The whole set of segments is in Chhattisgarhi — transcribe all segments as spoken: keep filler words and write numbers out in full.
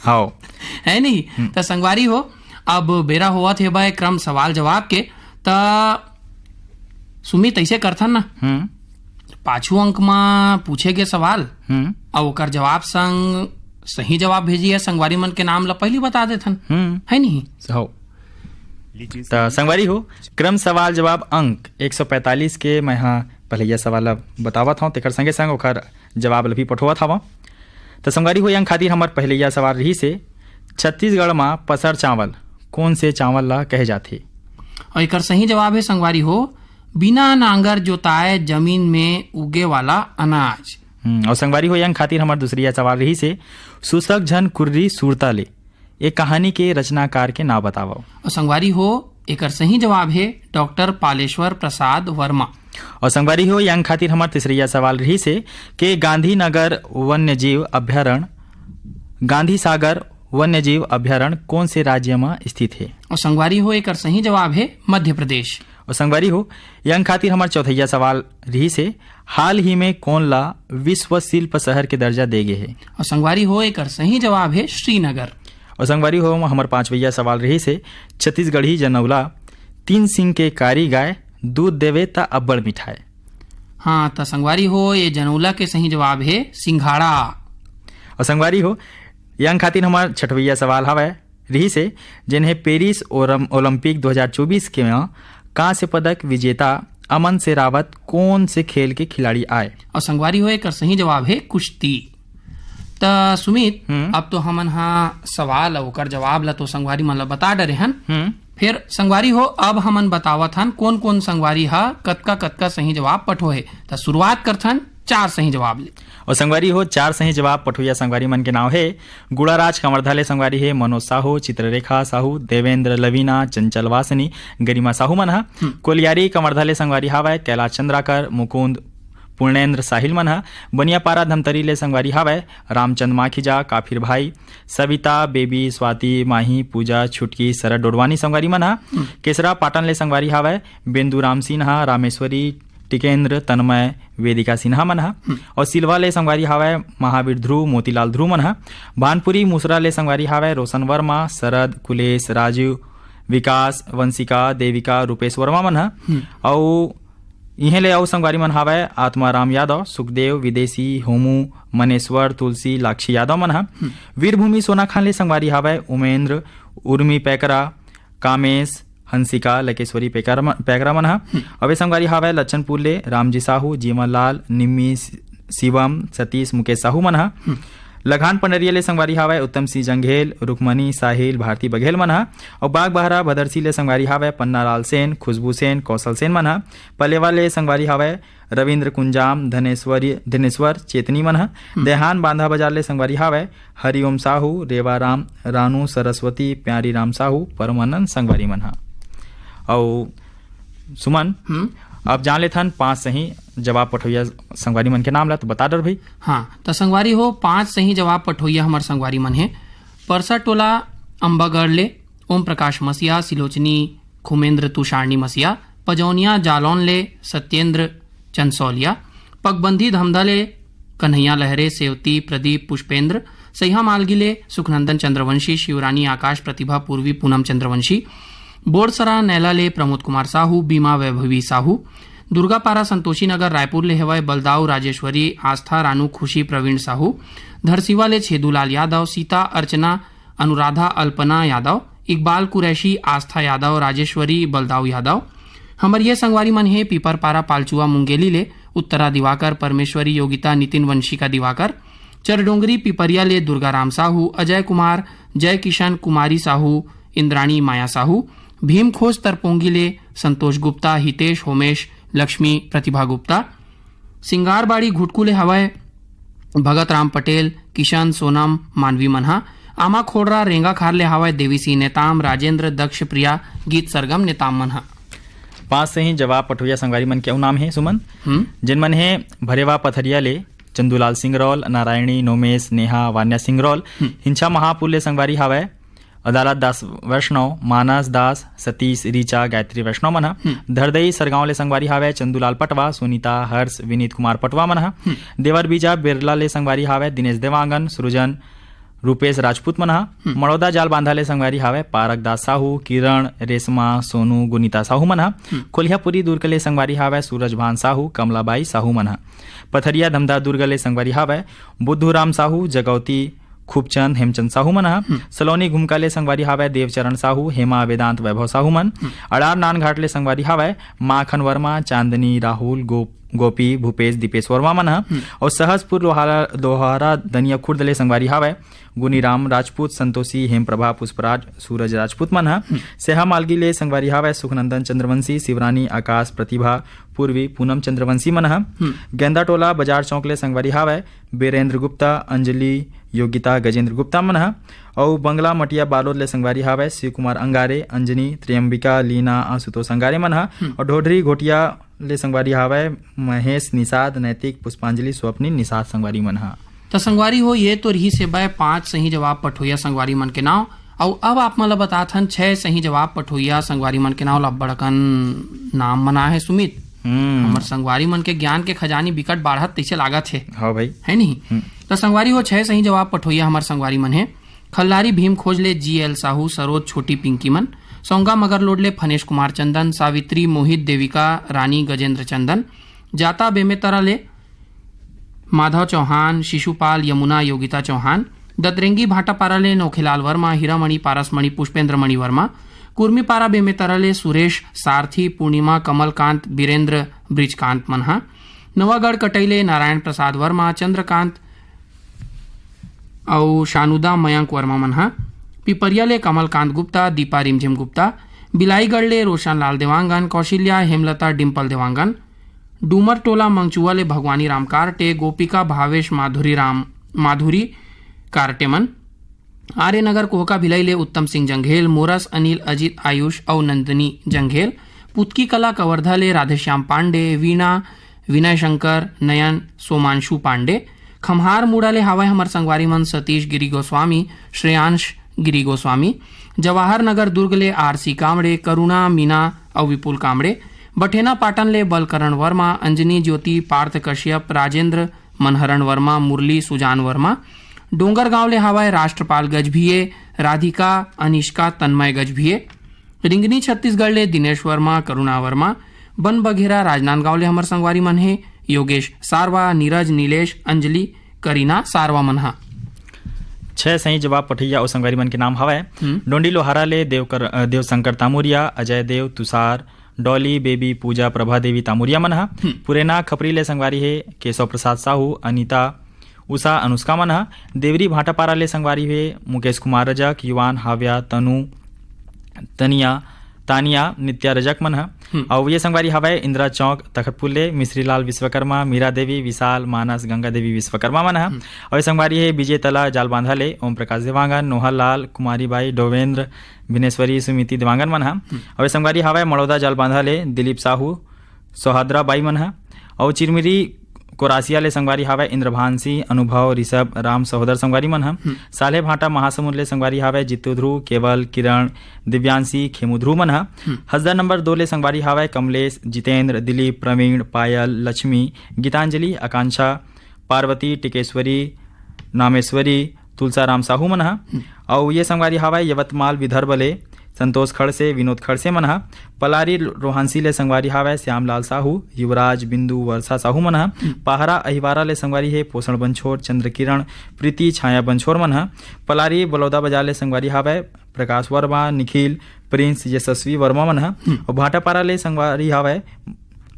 हव। है नहीं? हम्म। त संगवारी हो, अब बेरा होवत हे बे क्रम सवाल जवाब के, त सुमित, ऐसे करथन ना, हम्म। पाछू अंक म पूछे गे सवाल, हम्म। अउ ओकर जवाब संग सही जवाब भेजी है संगवारी मन के नाम ला पहिली बता देथन, हम्म। है नहीं? हव। त संगवारी हो, क्रम सवाल जवाब अंक एक सौ पैंतालीस के मैं ह पहिलैया सवाल ला बतावत हव, तेकर संगे संग ओकर जवाब ला भी पठोवत हवं। त संगवारी हो, ये अंक खातिर हमर पहिलैया सवाल रहिस हे, छत्तीसगढ़ म पसर चावल कोन से चावल ला कहे जाथे? अउ एकर सही जवाब हे संगवारी हो, बिना नांगर जोताए जमीन में उगे वाला अनाज। हम्म, अउ संगवारी हो, ये अंक खातिर हमर दूसरैया सवाल रहिस हे, सुसक झन कुर्री सुरता ले, ए कहानी के रचनाकार के नाव बतावव। अउ संगवारी हो, एकर सही जवाब हे डॉक्टर पालेश्वर प्रसाद वर्मा। अउ संगवारी हो, ये अंक खातिर हमर तीसरैया सवाल रहिस हे के गांधीनगर वन्यजीव अभ्यारण्य, गांधी सागर वन्यजीव अभ्यारण्य कोन से राज्य म स्थित हे? अउ संगवारी हो, एकर सही जवाब हे मध्य प्रदेश। अउ संगवारी हो, ये अंक खातिर हमर चौथैया सवाल रहिस हे, हाल ही में कोन ला विश्व शिल्प शहर के दर्जा दे गे हे? अउ संगवारी हो, एकर सही जवाब हे श्रीनगर। अउ संगवारी हो, हमर पांचवैया सवाल रहिस हे, छत्तीसगढ़ी जनौला तीन सिंग के कारी गाय, दूध देवे त अब्बड़ मिठाय। हाँ, त संगवारी हो, ये जनौला के सही जवाब हे सिंघाड़ा। अउ संगवारी हो, ये अंक खातिर हमर छठवैया सवाल हवय, रहिस हे, जेन हे पेरिस ओरम-, ओलंपिक दो हज़ार चौबीस के म कांस्य पदक विजेता अमन सेरावत कोन से खेल के खिलाड़ी आय? अउ संगवारी हो, एकर सही जवाब हे कुश्ती। त सुमित, हम्म। अब तो हमन हा सवाल अउ ओकर जवाब ला तो संगवारी मन ला बता डरे हन। हम्म। फेर संगवारी हो, अब हमन बतावत हन कोन कोन संगवारी हा कतका कतका सही जवाब पठो हे। त शुरुआत करथन चार सही जवाब ले। अउ संगवारी हो, चार सही जवाब पठोइया संगवारी मन के नाव हे गुड़ाराज कवर्धा ले संगवारी हे मनोज साहू, चित्ररेखा साहू, देवेंद्र लवीना, चंचल वासनी, गरिमा साहू मन ह। हम्म। कोलियारी कवर्धा ले संगवारी हावय कैलाश चंद्राकर, मुकुंद, पूर्णेंद्र साहिल मन ह। बनियापारा धमतरी ले संगवारी हावय रामचंद माखीजा, काफिर भाई, सविता, बेबी, स्वाति, माही, पूजा, छुटकी, शरद डोडवानी संगवारी मन ह। हम्म। केसरा पाटन ले संगवारी हावय बेंदू राम सिन्हा, रामेश्वरी, टिकेंद्र, तन्मय, वेदिका सिन्हा मन ह। हम्म। अउ सिलवा ले संगवारी हावय महावीर ध्रुव, मोतीलाल ध्रुव मन ह। भानपुरी मुसरा ले संगवारी हावय रोशन वर्मा, शरद, कुलेश, राजू, विकास, वंशिका, देविका, रूपेश वर्मा मन ह। हम्म। अउ इहें ले अउ संगवारी मन हावय आत्माराम यादव, सुखदेव, विदेशी, होमू, मनेश्वर, तुलसी, लाक्षी यादव मन ह। हम्म। वीरभूमि सोनाखान ले संगवारी हावय उमेंद्र, उर्मी पैकरा, कामेश, हंसिका, लकेश्वरी पैकर म-, पैकरा मन ह। हम्म। अउ ए संगवारी हावय लच्छनपुर ले रामजी साहू, जीवन लाल, निम्मी, शि-, शिवम, सतीश, मुकेश साहू मन ह। हम्म। लखान पंडरिया ले संगवारी हावय उत्तम सिंह जंघेल, रुक्मणी, साहिल, भारती बघेल मन ह। अउ बागबाहरा भदरसी ले संगवारी हावय पन्नालाल सेन, खुशबू सेन, कौशल सेन मन ह। पलेवा ले संगवारी हावय रविंद्र कुंजाम, धनेश्वरी, धनेश्वर चेतनी मन ह। हम्म। देहान बांधा बाजार ले संगवारी हावय हरिओम साहू, रेवाराम, रानू सरस्वती, प्यारी राम साहू, परमानंद संगवारी मन ह। अउ सुमन, हम्म। अब जान लेथन पांच सही जवाब पठोइया संगवारी मन के नाम ला, तो बता डर भाई। हाँ, त संगवारी हो, पांच सही जवाब पठोइया हमर संगवारी मन हे परसा टोला अम्बागढ़ ले ओम प्रकाश मसिया, सिलोचनी खुमेंद्र तुषारणी मसिया, पजौनिया जालौन ले सत्येंद्र चंसौलिया, पगबंधी धमधा ले कन्हैया लहरे, सेवती प्रदीप पुष्पेंद्र, सैहा मालगी ले सुखनंदन चंद्रवंशी, शिवरानी आकाश प्रतिभा पूर्वी पूनम चंद्रवंशी, बोरसरा नैला ले प्रमोद कुमार साहू, बीमा वैभवी साहू, दुर्गापारा संतोषी नगर रायपुर ले हवय बलदाऊ राजेश्वरी, आस्था रानू, खुशी प्रवीण साहू, धरसीवा ले छेदूलाल यादव, सीता अर्चना, अनुराधा अल्पना यादव, इकबाल कुरैशी, आस्था यादव, राजेश्वरी बलदाऊ यादव। हमर ये संगवारी मन हे पीपरपारा पालचुआ मुंगेली ले उत्तरा दिवाकर, परमेश्वरी योगिता, नितिन वंशिका दिवाकर, चरडोंगरी पिपरिया ले दुर्गाराम साहू, अजय कुमार, जय किशन, कुमारी साहू, इंद्राणी माया साहू, भीमखोज तरपोंगी ले संतोष गुप्ता, हितेश, होमेश, लक्ष्मी, प्रतिभा गुप्ता, सिंगारबाड़ी घुटकू ले हवय भगत राम पटेल, किशन, सोनम, मानवी मन ह। आमा खोड़रा रेंगाखार ले हवय देवी सिंह नेताम, राजेंद्र, दक्ष प्रिया, गीत सरगम नेताम मन ह। पांच सही जवाब पठोइया संगवारी मन के अउ नाम हे सुमन, हम्म। जिन मन हे भरेवा पथरिया ले चंदूलाल सिंगरौल, नारायणी, नोमेश, नेहा, वान्या सिंगरौल, हम्म। हिंसा महापुर ले संगवारी हावय अदालत दास वैष्णव, मानस दास, सतीश, ऋचा, गायत्री वैष्णव मन ह। हम्म। धरदई सरगांव ले संगवारी हावय चंदूलाल पटवा, सुनीता, हर्ष, विनीत कुमार पटवा मन ह। हम्म। देवर बीजा बिरला ले संगवारी हावय दिनेश देवांगन, सृजन, रूपेश राजपूत मन ह। हम्म। मड़ौदा जाल बांधा ले संगवारी हावय पारक दास साहू, किरण, रेशमा, सोनू, गुनीता साहू मन ह। हम्म। कोलिहापुरी दुर्ग ले संगवारी हावय सूरज भान साहू, कमलाबाई साहू मन ह। पथरिया धमधा दुर्ग ले संगवारी हावय बुद्धू राम साहू, जगौती खूबचंद, हेमचंद साहू मन ह। हम्म। सलोनी घुमका ले संगवारी हावय देवचरण साहू, हेमा, वेदांत, वैभव साहू मन। हम्म। अड़ार नानघाट ले संगवारी हावय माखन वर्मा, चांदनी, राहुल, गो-, गोपी, भूपेश, दीपेश वर्मा मन ह। हम्म। अउ सहसपुर लोहारा, लोहारा दनिया खुर्द ले संगवारी हावय गुनीराम राजपूत, संतोषी, हेमप्रभा, पुष्पराज, सूरज राजपूत मन ह। हम्म। सेहा मालगी ले संगवारी हावय सुखनंदन चंद्रवंशी, शिवरानी, आकाश, प्रतिभा, पूर्वी, पूनम चंद्रवंशी मन ह। हम्म। गेंदा टोला बाजार चौक ले संगवारी हावय बीरेंद्र गुप्ता, अंजलि, योगिता, गजेंद्र गुप्ता मन ह। अउ बंगला मटिया बालोद ले संगवारी हावय शिव कुमार अंगारे, अंजनी, त्रियंबिका, लीना, आशुतोष अंगारे मन ह। हम्म। अउ ढोढरी घोटिया ले संगवारी हावय महेश निषाद, नैतिक, पुष्पांजलि, स्वप्निल निषाद संगवारी मन ह। त संगवारी हो, ये तो रहिस हे बय पांच सही जवाब पठोइया संगवारी मन के नाव। अउ अब आप मन ल बतात हन छह सही जवाब पठोइया संगवारी मन के नाव ल। अब्बड़ अकन नाम मन आए हे सुमित। हम्म। हमर संगवारी मन के ज्ञान के खजानी बिकट बाढ़त तइसे लागत हे। हाँ भाई। है नहीं? हम्म। त संगवारी हो, छह सही जवाब पठोइया हमर संगवारी मन हे। खल्लारी भीम खोज ले जी एल साहू, सरोज, छोटी पिंकी मन। सौंगा मगरलोड ले फनेश कुमार चंदन, सावित्री, मोहित, देविका, रानी, गजेंद्र चंदन। जाता बेमेतरा ले माधव चौहान, शिशुपाल, यमुना, योगिता चौहान। दतरेंगी भाटापारा ले नौखेलाल वर्मा, हीरामणि, पारसमणि, पुष्पेंद्र मणि वर्मा। कुर्मीपारा बेमेतरा ले सुरेश, सारथी, पूर्णिमा, कमलकांत, बीरेंद्र, बृजकांत मन ह। नवागढ़ कटई ले नारायण प्रसाद वर्मा, चंद्रकांत अउ शानुदा मयंक वर्मा मन ह। पिपरिया ले कमलकांत गुप्ता, दीपा रिमझिम गुप्ता। बिलाईगढ़ ले रोशन लाल देवांगन, कौशल्या, हेमलता, डिम्पल देवांगन। डूमर टोला मंगचुआ ले भगवानी राम कारटे, गोपिका, भावेश, माधुरी राम, माधुरी कारटे मन। आर्य नगर कोहका भिलाई ले उत्तम सिंह जंघेल, मोरस, अनिल, अजित, आयुष अउ नंदिनी जंघेल। पुतकी कला कवर्धा ले राधेश्याम पांडे, वीणा, विनय शंकर, नयन, सोमांशु पांडे। खम्हार मुड़ा ले हावय हमर संगवारी मन सतीश गिरी गोस्वामी, श्रेयांश गिरी गोस्वामी। जवाहर नगर दुर्ग ले आरसी कामड़े, करुणा, मीना अउ विपुल कामड़े। बठेना पाटन ले बलकरण वर्मा, अंजनी ज्योति, पार्थ कश्यप, राजेंद्र, मनहरण वर्मा, मुरली, सुजान वर्मा। डोंगरगांव ले हावय राष्ट्रपाल गजभिये, राधिका, अनिष्का, तन्मय गजभिये। रिंगनी छत्तीसगढ़ ले दिनेश वर्मा, करुणा वर्मा। बन बघेरा राजनांदगांव ले हमर संगवारी मन हे योगेश सारवा, नीरज, नीलेश, अंजलि, करीना सारवा मन ह। छह सही जवाब पठैया अउ संगवारी मन के नाम हवय। हम्म। डोंडी लोहारा ले देवकर-, अ, देवशंकर तामुरिया, अजय देव, तुषार, डॉली, बेबी, पूजा, प्रभा देवी तामुरिया मन ह। हम्म। पुरेना खपरी ले संगवारी हे केशव प्रसाद साहू, अनिता, उषा, अनुष्का मन ह। देवरी भाटापारा ले संगवारी हे मुकेश कुमार रजक, युवान, हाव्या, तनु, तनिया, तानिया, नित्या रजक मन ह। हम्म। अउ ये संगवारी हवय इंदिरा चौक तखतपुर ले मिश्रीलाल विश्वकर्मा, मीरा देवी, विशाल, मानस, गंगा देवी विश्वकर्मा मन ह। हम्म। अउ ये संगवारी हे विजय तला जालबांधा ले ओम प्रकाश देवांगन, नोहर लाल, कुमारी बाई, डोवेंद्र, बिनेश्वरी, सुमिति देवांगन मन ह। हम्म। अउ ये संगवारी हवय मड़ौदा जालबांधा ले दिलीप साहू, सौहाद्रा बाई मन ह। अउ चिरमिरी कोरासिया ले संगवारी हावय इंद्रभान सिंह, अनुभव, ऋषभ, राम सहोदर संगवारी मन ह। हम्म। साल्हेभाटा महासमुंद ले संगवारी हावय जीतू ध्रुव, केवल, किरण, दिव्यांशी, खेमू ध्रुव मन ह। हम्म। हसदा नंबर दो ले संगवारी हावय कमलेश, जितेंद्र, दिलीप, प्रवीण, पायल, लक्ष्मी, गीतांजलि, आकांक्षा, पार्वती, टिकेश्वरी, नामेश्वरी, तुलसाराम साहू मन ह। हम्म। अउ ये संगवारी हावय यवतमाल विदर्भ ले संतोष खड़से, विनोद खड़से मन ह। पलारी रोहांसी ले संगवारी हावय श्यामलाल साहू, युवराज, बिंदु, वर्षा साहू मन ह। हम्म। पहरा अहिवारा ले संगवारी हे पोषण बंछोर, चंद्रकिरण, प्रीति, छाया बंछोर मन ह। पलारी बलौदा बाजार ले संगवारी हावय प्रकाश वर्मा, निखिल, प्रिंस, यशस्वी वर्मा मन ह। हम्म। अउ भाटापारा ले संगवारी हावय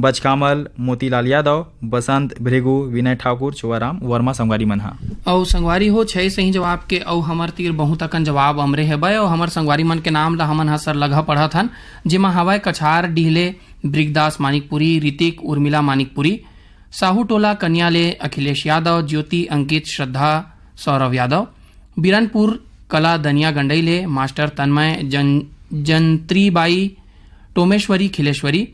बजकामल, मोतीलाल यादव, बसंत, भृगु, विनय ठाकुर, चोवाराम वर्मा संगवारी मन ह। अउ संगवारी हो, छह सही जवाब के अउ हमर तीर बहुत अकन जवाब अमरे हेबय। अउ हमर संगवारी मन के नाम ल हमन ह सरलघा पढ़त हन, जेमा हवय कछार डीह ले ब्रिगदास मानिकपुरी, ऋतिक, उर्मिला मानिकपुरी, साहू टोला कन्या ले अखिलेश यादव, ज्योति, अंकित, श्रद्धा, सौरव यादव, बिरनपुर कला दनिया गंडई ले मास्टर तन्मय, जन-, जंत्रीबाई, टोमेश्वरी, खिलेश्वरी।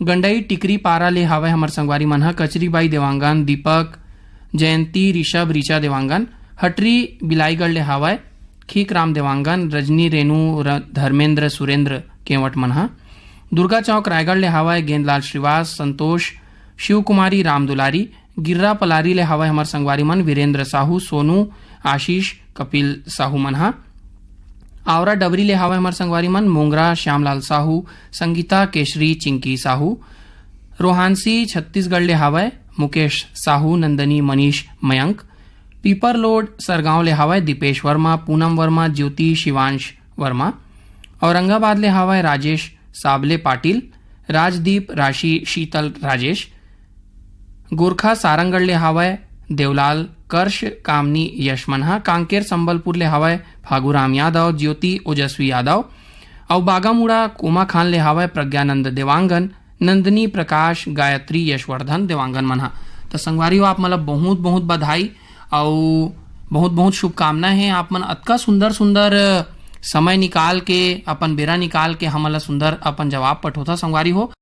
गंडई टिकरी पारा ले हावय हमर संगवारी मन ह कचरीबाई देवांगन, दीपक, जयंती, ऋषभ, ऋचा देवांगन। हटरी बिलाईगढ़ ले हावय खीकराम देवांगन, रजनी, रेणु, र-, धर्मेंद्र, सुरेंद्र केंवट मन ह। दुर्गा चौक रायगढ़ ले हावय गेंदलाल श्रीवास, संतोष, शिव कुमारी, राम दुलारी। गिर्रा पलारी ले हावय हमर संगवारी मन वीरेंद्र साहू, सोनू, आशीष, कपिल साहू मन हा। आवरा डबरी ले हावय हमर संगवारी मन, मोंगरा श्यामलाल साहू, संगीता केशरी चिंकी साहू। रोहानसी छत्तीसगढ़ ले हावय मुकेश साहू, नंदनी, मनीष, मयंक। पीपर लोड सरगांव ले हावय दीपेश वर्मा, पूनम वर्मा, ज्योति, शिवांश वर्मा। औरंगाबाद ले हावय राजेश साबले पाटिल, राजदीप, राशि, शीतल, राजेश। गोरखा सारंगढ़ ले हावय देवलाल, कर्ष, कामनी, यशमनहा। कांकेर संबलपुर ले हावय फागुराम यादव, ज्योति, ओजस्वी यादव। अउ बागामुड़ा कोमाखान ले हावय प्रज्ञानंद देवांगन, नंदनी, प्रकाश, गायत्री, यशवर्धन देवांगन मन हा। त संगवारी हो, आप मन ला बहुत बहुत बधाई अउ बहुत बहुत शुभकामना हे। आप मन अतका सुंदर सुंदर समय निकाल के, अपन बेरा निकाल के हमन ला सुंदर अपन जवाब पठोथा संगवारी हो।